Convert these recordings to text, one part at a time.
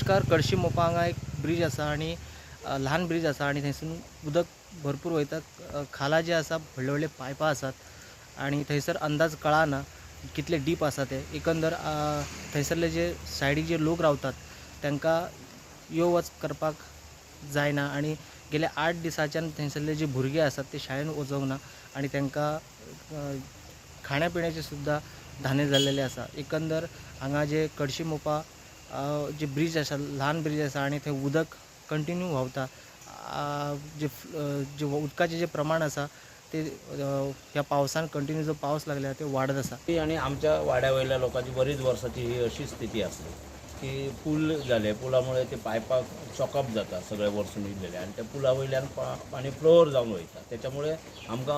नमस्कार. कडशी मोपा हांगा एक ब्रीज आसा आनी ल्हान ब्रीज आसा आनी थंयसून उदक भरपूर वयता. खाला जे आसा व्हडले व्हडले पायपां आसात आनी थंयसर अंदाज कळना कितले डीप आसा ते. एकंदर थंयसरले जे सायडीक जे लोक रावतात तांकां यो वच करपाक जायना आनी गेल्या 8 दिसाच्यान थंयसरले जे भुरगे आसात ते शाळेन वचोंक ना आनी तांकां खाण्या पिण्याचे सुद्दां धाने जाल्लेले आसा. एकंदर हांगा जे कडशी मोपा जे ब्रीज आसा, ल्हान ब्रीज आसा आनी थंय उदक कंटिन्यू व्हांवता. जे जे उदकाचें जे प्रमाण आसा ते ह्या पावसान कंटिन्यू जो पावस लागला ते वाडत आसा. आणि आमच्या वाड्या वयल्या लोकांची बरीच वर्साची ही अशी स्थिती आसली की पूल जाले, पुलामुळे ते पायपाक चॉकअप जाता सगळे वरसून इल्लेले आनी त्या पुला वयल्यान पाणी फ्लोर जावन वयता. त्याच्यामुळे आमकां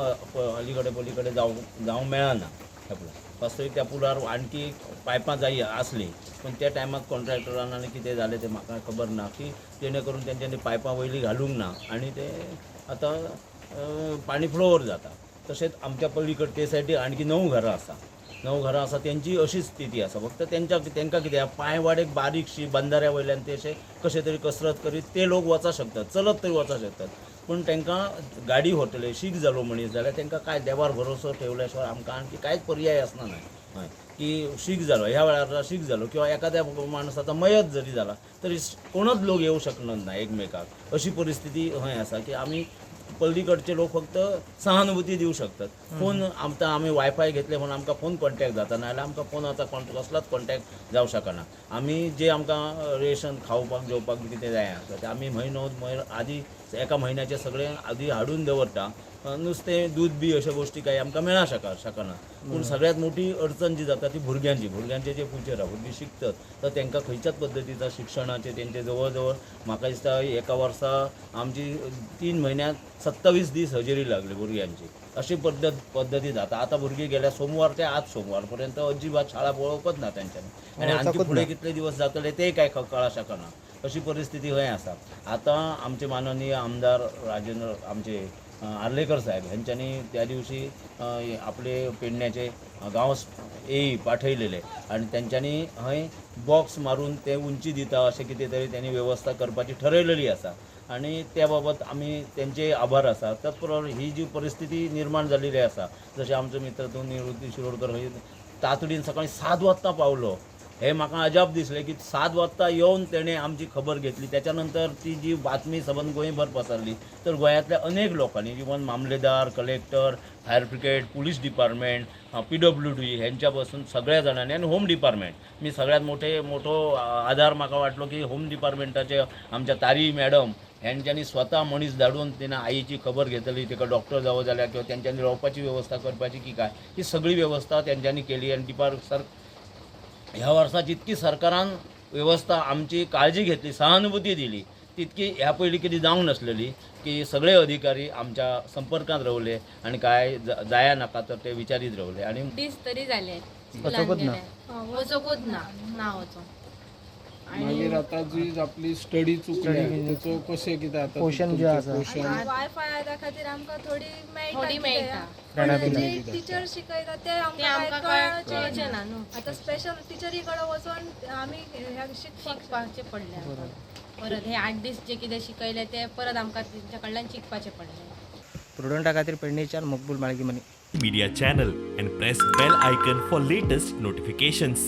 अलीकडे पलीकडे जावंक जावंक मेळना त्या पुलार. वास्तवीक त्या पुलार आणखी पायपां जाय आसली, पूण त्या टायमाक कॉन्ट्रॅक्टरान आनी कितें जालें तें म्हाका खबर ना की जेणे करून तेंच्यांनी पायपां वयलीं घालूंक ना आनी ते आतां पाणी फ्लोवर जाता. तशेंच आमच्या पलीकडे ते सायडी आणखी णव घरां आसा. णव घरां आसा, तेंची अशीच स्थिती आसा. फक्त तेंच्या तेंकां कितें आहा, पांयवाट एक बारीकशी बंदाऱ्या वयल्यान ते अशे कशे तरी कसरत करीत ते लोक वचूंक शकतात, चलत तरी वचूंक शकतात. पूण तांकां गाडी व्हरतले शीक जालो मनीस जाल्यार तांकां काय देवार भरोसो ठेवल्या शिवाय आमकां आणखी कांयच पर्याय आसना. न्हय हय की शीक जालो, ह्या वेळार शीक जालो किंवा एखाद्या माणसाचा मयत जरी जाला तरी कोणच लोक येऊ शकणार ना एकमेकाक. अशी परिस्थिती हय आसा की आमी पल्लीकडचे लोक फक्त सहानुभूती दिवं शकतात. फोन आमकां, आमी वायफाय घेतले म्हणून आमकां फोन कॉन्टॅक्ट जाता, नाजाल्यार आमकां फोनाचो कसलोच कॉन्टॅक्ट जावं शकना. आमी जे आमकां रेशन, खावपाक जेवपाक बी कितें जाय आसता तें आमी म्हयनो म्हयनो आदी, एका म्हयन्याचें सगळें आदी हाडून दवरता. नुस्तें, दूद बी अश्यो गोश्टी कांय आमकां मेळा शकना. पूण सगळ्यात मोठी अडचण जी जाता ती भुरग्यांची, भुरग्यांचे जे फ्युचर आहा. भुरगीं शिकतात तर तांकां खंयच्याच पद्दतीचा शिक्षणाचे तेंचे जवळ जवळ म्हाका दिसता एका वर्सा आमची 3 म्हयन्यात 27 दीस हजेरी लागली भुरग्यांची. अशी पद्दती जाता. आतां भुरगीं गेल्या सोमवार ते आज सोमवार पर्यंत अजिबात शाळा पळोवपच ना तेंच्यांनी आनी आणखी फुडें कितले दिवस जातले ते काय कळा शकना. अशी परिस्थिती हय आसा. आतां आमचे माननीय आमदार राजेंद्र आमचे आर्लेकर साहेब ह्यांच्यानी त्या दिवशी आपले पेडण्याचे गांवस ए पाठयलेले आनी तेंच्यांनी हय बॉक्स मारून ते उंची दिता अशें कितें तरी त्यांनी वेवस्था करपाची ठरयलेली आसा आनी त्या बाबत आमी तेंचे आभार आसा. त्याच बरोबर ही जी परिस्थिती निर्माण जालेली आसा, जशें आमचो मित्र तो निवृत्ती शिरोडकर हय तातडीन सकाळी 7 वाजता पावलो. हे म्हाका अजाप दिसलें की 7 वाजता येवन तेणें आमची खबर घेतली. त्याच्या नंतर ती जी बातमी सबंद गोंयभर पसरली तर गोंयांतल्या अनेक लोकांनी, इवन मामलेदार, collector, fire brigade, police department, PWD ह्यांच्या पासून सगळ्या जाणांनी आनी होम डिपार्टमेंट. मी सगळ्यात मोठे मोठो आधार म्हाका वाटलो की होम डिपार्टमेंटाचे आमच्या तारी मॅडम ह्यांच्यानी स्वता मनीस धाडून तिने आईची खबर घेतली. तिका डॉक्टर जावं जाल्यार किंवा तेंच्यांनी रावपाची वेवस्था करपाची की काय, ही सगळी वेवस्था तेंच्यांनी केली. आनी डिपार्ट सर ह्या वर्सा जितकी सरकारान वेवस्था आमची काळजी घेतली, सहानुभूती दिली, तितकी ह्या पयलीं कितें जावंक नासलेली की सगळे अधिकारी आमच्या संपर्कात रावले आणि काय जाया नाका तर ते विचारीत रावले आणि दीस तरी जाले स्कुलान वचोकूच ना. गेले, वचोकूच ना, ना वचोंक. मागीर आतां जी आपली स्टडी चुकल्या तेचो कशें कितें आतां पोशन जे आसा. पोशन. वायफाय आता खातीर आमकां थोडी मेळटा. थोडी मेळटा. फ्रेंडां पण बिंडां. जी टिचर शिकयता ते ते आमकां आमकां काय कळचें कळचें ना न्हू. आतां स्पेशल टिचरी कडेन वचोन आमी ह्या शिकपाक शिकपाचें पडलें आमकां परत. हे 8 दीस जे कितें शिकयलें ते परत आमकां तेंच्या कडल्यान शिकपाचें पडलें. प्रुडंटा खातीर पेडणेच्यान मकबूल माळगीमनी. Media channel and press bell icon for latest notifications.